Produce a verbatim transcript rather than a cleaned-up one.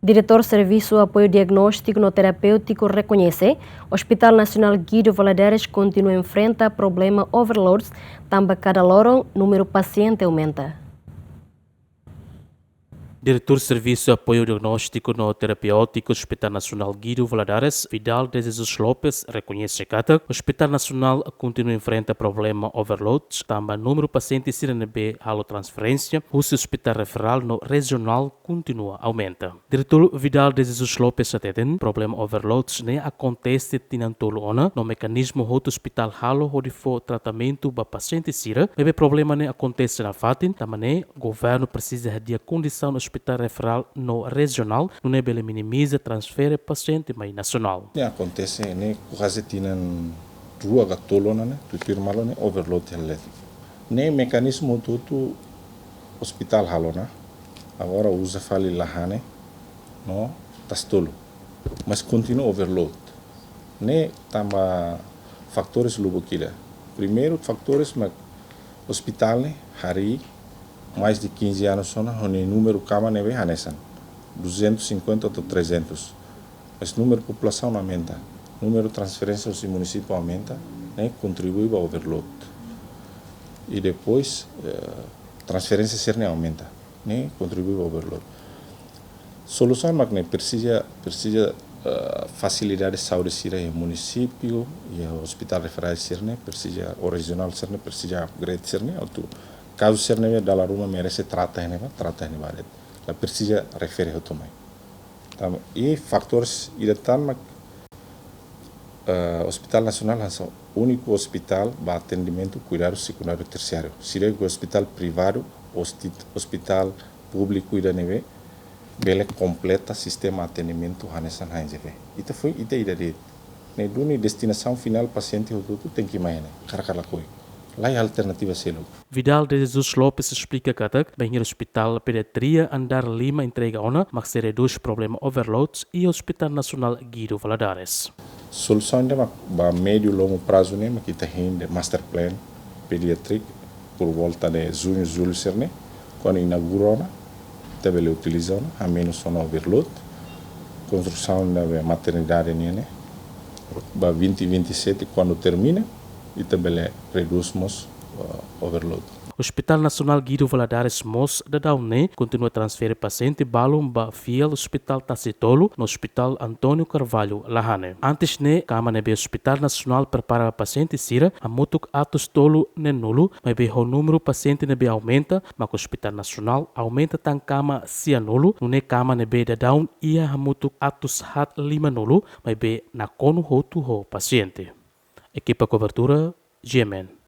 Diretór Servisu Apoiu Diagnóstiku no Terapéutiku rekoñese, Hospital Nasionál Guido Valadares kontinua enfrenta problema overloads, tanba kada loron númeru pasiente aumenta. Diretór Servisu Apoiu Diagnóstiku no Terapéutiku Hospital Nasionál Guido Valadares, Vidal de Jesus Lopes, rekoñese katak Hospital Nasionál kontinua enfrenta problema overloads, tanba númeru pasiente sira ne'ebé halo transferénsia husi hospital referál no rejionál kontinua aumenta. Diretór Vidal de Jesus Lopes hateten, problema overloads ne'e akontese tinan tolu ona, no mekanizmu hotu hospital halo hodi fó tratamentu ba pasiente sira, maibé problema ne'e akontese nafatin, tanba ne'e governu presiza hadi'a kondisaun hospital referál no rejionál, nune'e bele minimiza transfere pasiente mai nasionál. Ne'e akontese ne'e kuaze tinan rua ka tolu ona ne'e, tutuir malu ne'e overload hela de'it. Ne'e mekanizmu hotu-hotu hospital halo ona. Agora uza fali la hanesan, no tasi-tolu. Mas kontinua overload. Ne'e tanba fatores lubuk ida. Primeiru, fatores mak hospital ne'e harii mais de quinze anos ona, ho nia númeru kama ne'ebé hanesan duzentos e cinquenta to'o trezentos. Mas númeru populasaun aumenta, númeru transferénsia husi munisípiu aumenta, ne'e kontribui ba overload. I depois, eh, transferénsia sira-ne'e aumenta, ne'e kontribui ba overload. Solusaun mak ne'e presiza, presiza, eh, fasilidade saúde sira iha munisípiu, iha hospital referál sira-ne'e, presiza, ou rejionál sira-ne'e, presiza upgrade sira-ne'e, atu kazu sira-ne'e dala ruma merese trata iha ne'ebá, trata iha ne'ebá de'it. La presiza refere hotu mai. Tanba, i fatores ida tan mak, eh, Hospital Nasionál hanesan úniku hospital ba atendimentu kuidadu sekundáriu tersiáriu. Seidauk hospital privadu, hosti-, hospital públiku ida ne'ebé bele kompleta sistema atendimentu hanesan H N Z V. Ita foin, ita ida de'it. Ne'e duni destinasaun finál pasiente hotu-hotu tenke mai ne'e, hakarak ka lakohi. Laiha alternativa seluk. Vidal de Jesus Lopes esplika katak, bainhira Hospital Pediatria andár lima entrega ona, mak sei redús problema overloads iha Hospital Nasionál Guido Valadares. Solusaun ida mak ba médiu longu prazu ne'e, mak ita hein de'it master plan pediatric, por volta de juñu, jullu sira-ne'e, kuandu inaugura ona, ita bele utiliza ona, hamenus ona overload, konstrusaun da maternidade nian ne'e, ba vinte vinte e sete, kuandu termina, ita bele redús mós, uh, overload. Hospital Nasionál Guido Valadares mós daudaun ne'e kontinua transfere pasiente balun ba fiar Hospital Tasitolu no Hospital António Carvalho la hanesan. Antes ne'e, kama ne'ebé Hospital Nasionál prepara ba pasiente sira hamutuk atus tolu neenulu, maibé ho númeru pasiente ne'ebé aumenta, mak Hospital Nasionál aumenta tan kama sianulu, nune'e kama ne'ebé daudaun iha hamutuk atus haat limanulu, maibé nakonu hotu ho pasiente. Ekipa kobertura, G M N.